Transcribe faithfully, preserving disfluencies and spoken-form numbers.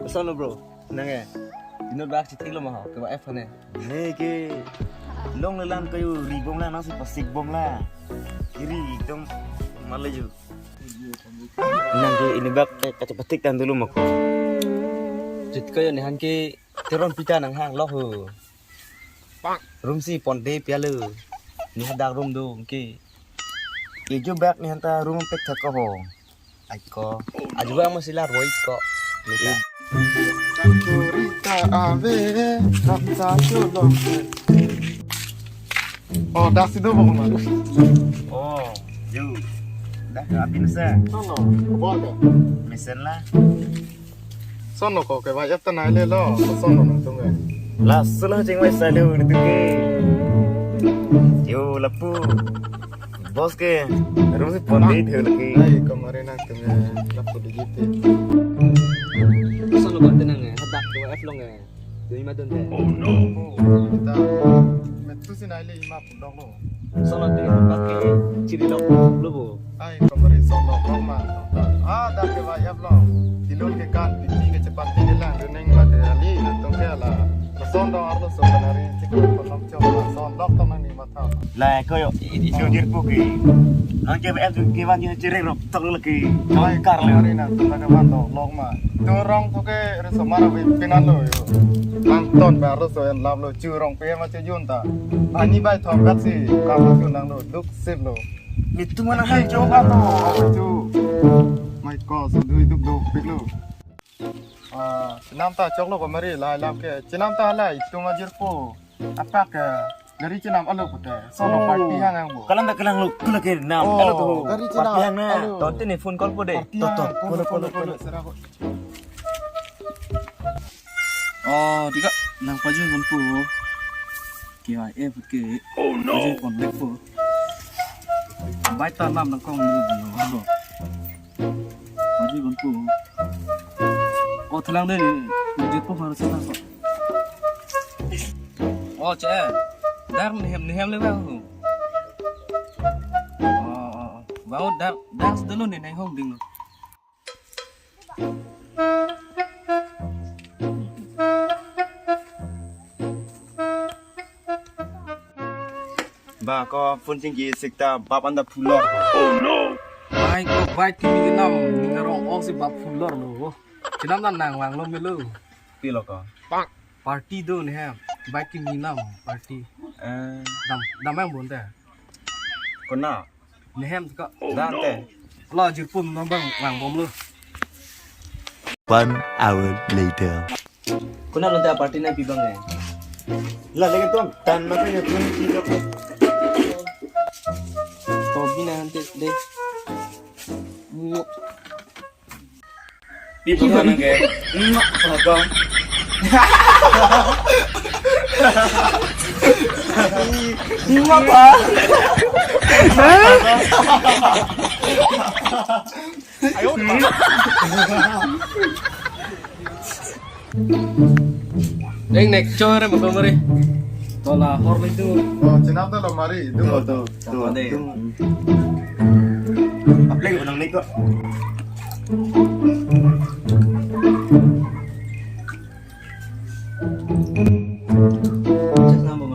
Kosonlo bro, nang eh. Inut bak chitik lo ma ho, ke ba F ne. Ne ke long lelang kayu ri bom la nang si pasik bom la. Iri ekdom male ju. Nang ke inut bak, eh, kachepatik tan dulu mako. Chit kayu nehan ke Teron pita nang hang lok hu. Room si ponde pialu. Ni hadak room do ke. Ejo bak nehan ta room pek thak ko ho. Ai ko. Aju bak masih la roi ko. Nita. Kurita ave, ramsa cholong. Oh, das itu mau kemana? Oh, ju. Dah, abin sa. Sono, keluarga. Mesen lah. Sono ko ke ba F ta nai le lo, sono nangtum ke. Laso lo chingvai salu nangtum ke. Yo, lapu. Boss ke, room si ponde thek lagi. Ai, kamare nangtum ke, lapu di jite. Sono ba tenang eh, hadak ke F long eh. Dui ma dun de. Oh no. Kita, metu si nai le ima pudok lo. Sono te bak ke chiri lok lo bo. Ai, kamari sono koma. Ah, dak ke ba F long. Tilun ke kan, titi ke cepat titi lang, duneng ma de ali, nangtum ke ala. Sono arlo so kanari, chikon konom chok, sono lok tong nang ni matha. La ko yo, i, i, i, jirpo ke. Nang ke F ke van ni chireng rok, tong lagi. Ai, kar le. Kamari nangtum ke van do, lok ma. Turong tu ke, re so mara we pingan lo yo. Nang ton ba arlo so en lam lo, churong pe ma chujun ta. Ani bai thom kat si, kama chun nang lo, duk sip lo. Nitu mana hai jo ba to. Achu. Mai ko so dui duk duk pik lo. Ah, chenam ta choklo kamari lahai lam ke. Chenam ta lahai itum ajirpo. Apak ke gari chenam alo pute. Sono party hang ang bo. Kalang ta kalang lo, kula ke nam. Oh, alo to. Gari chenam. Party hang na. Alo. Tonte ne phone call po de. Party to, to. Hang. Kolo, kolo, kolo, kolo. Sera ko. Oh, dika nang pajui kon po. K Y F ke. Oh no. Pajui kon po. Bai ta nam nang kong dulu dulu. Pajui kon po. Oh, thelang de ni. Pajui po harus sa ko. Oh, che. Dar nehem nehem le bang. Oh, oh, oh. Bang dar dar dulu ni nang hong ding. Ba ko phone chingki sikta bap anta phulor. Oh no. Bai ko bai kimi nam ningarong ong si bap phulor lo. Chenam ta nang vanglo melo. Pilo ko. Party do nehem. Bai kimi nam party. Eh. Dam dam yang bonta. Kona. Nehem ko. Dante. Lo jirpun nombang lang bom lo. One hour later. Kona lo ta party na pibang eh. La lagi tuan tan maka ya tuan kita. To bina ante de. Pi pura nang ke. Emak apa? Emak apa? Ayo. Deng nek chor mo kamari. Tola hor itu. Oh, chenam ta lo mari. Itu. Tuh, tuh. Tuh, ade. Tuh. Apleng ko nang nek ko. Cek nama